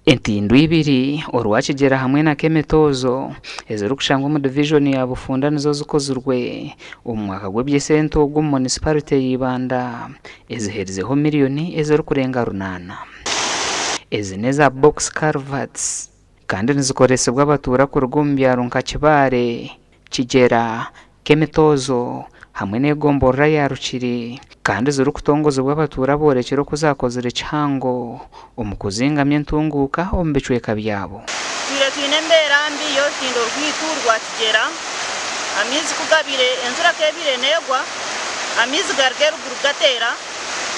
Entindo ibiri, orwa Kigyera hamwe na Kemitoozo ezirikushangwa omu divijoni ya Bufunda nizo zikozirwe omu mwaka gw'eby'esente ogu omu munisiparite ya Ibanda eziherizeho miriyoni ezirikurenga runaana. Ezi n'eza box culverts kandi nizikoresibwa abatuura kuruga omu byaro nka Kibaare, Kigyera, Kemitoozo hamwe n'egomborora ya Rukiri kandi zirikutongozibwa abatuura boorekire oku zaakozire kihango omu kuzingamya entunguuka omu bicweka byabo. Tutwire twine embeera mbi y'orutindo rwaitu rwa Kigyera, amaizi ku gabaire enjura ku ebaire neegwa, amaizi garuga eruguru gateera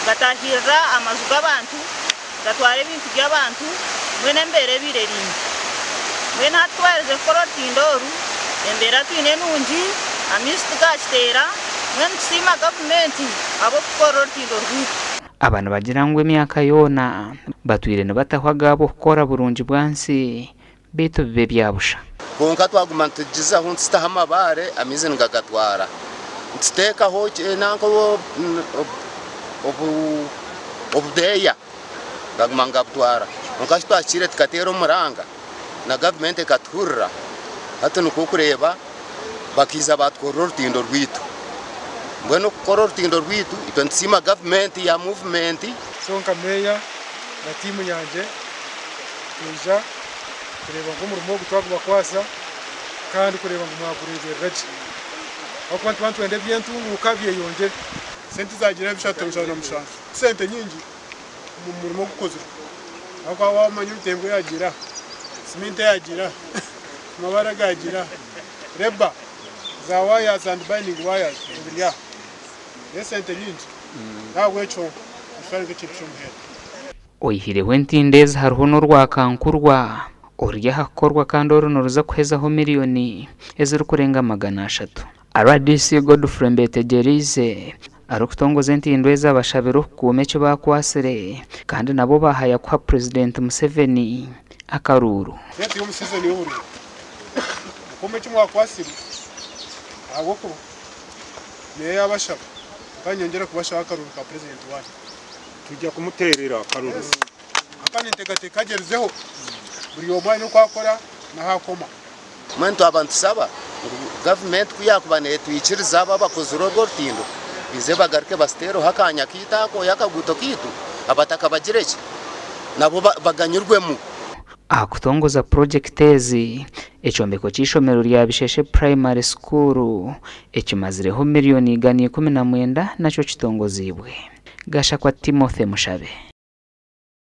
gataahirira amaju g'abantu, gatwara ebintu by'abantu, mbwenu embeera ebaire eri mbi. Mbwenu hati ku baaherize kukora orutindo oru, embeera twine nungi, amaizi tigakiteera, mbwenu nitusiima gavumenti ahabw'okutukorera orutindo rwaitu. Aba nibagira ngu emyaka yoona batwire nibataho agaabo kukora burungi bwansi beitu biba ebya busha. Kwonka twaguma nitugizaho nitutaho amabaare amaizi nigagatwara, nituteekaho nanka obudeeya gaguma nigabutwara. Kwonka ku twahikire tukateera omuranga na gavumenti ekatuhurira, hati nikwo okureeba bakaija baatukorera orutindo rwaitu. Mbwenu okukora orutindo rwaitu itwe nitusiima gavumenti ya muvumenti. So nka meeya na tiimu yangye twija kureeba ngu omurimo ogu twagubakwasa kandi kureeba ngu mwagureeberera gye ahabw'okuba nituba nitwenda eby'entunguuka byeyongyere. Sente zaagira 377 ti sente nyingi omu murimo ogukozirwe ahabw'okuba waaba omanya ebitengo yaagira, siminti yaagira, amabaare gaagira, reba za wires and binding wires ebiri aha n'esente nyingi n'ahabw'ekyo nikitwara nk'ekintu ky'omuhendo. Oihireho entindo ezi hariho n'orwa Kankurwa oruri aha kukorwa kandi oru niruza kuhezaho miriyoni ezirikurenga 300. Rdc Godfrey Mbetegyereize arikutongoza entindo ezi abashabire okukuuma eki baakwatsire kandi nabo baahaya kuha Purezidenti Museveni akaruuru. Hati turi omu sizoni y'oburuuru. Mukuume eki mwakwatsire ahabw'okuba meeya yaabashaba kandi nyongyere kubashaba akaruuru ka purezidenti waanyu. Twija kumuteerera akaruru. Aka ninteekateeka agyerizeho buri omwe aine oku akora n'ahu akoma. Mbwenu twaba nitusaba ngu gavumenti ku yaakuba neetwikiriza abo abakozire orwo rutindo baije bagaruke basiteereho akaanya kaitu ako akaguuto kaitu abataka bagire ki nabo baganyirwemu. Aha kutongoza purogyekiti ezi, ekyombeko ky'eishomero rya Bisheshe Primary School ekimazireho miriyoni 119 nakyo kitongoziibwe. Gashakwa Timothy Mushabe.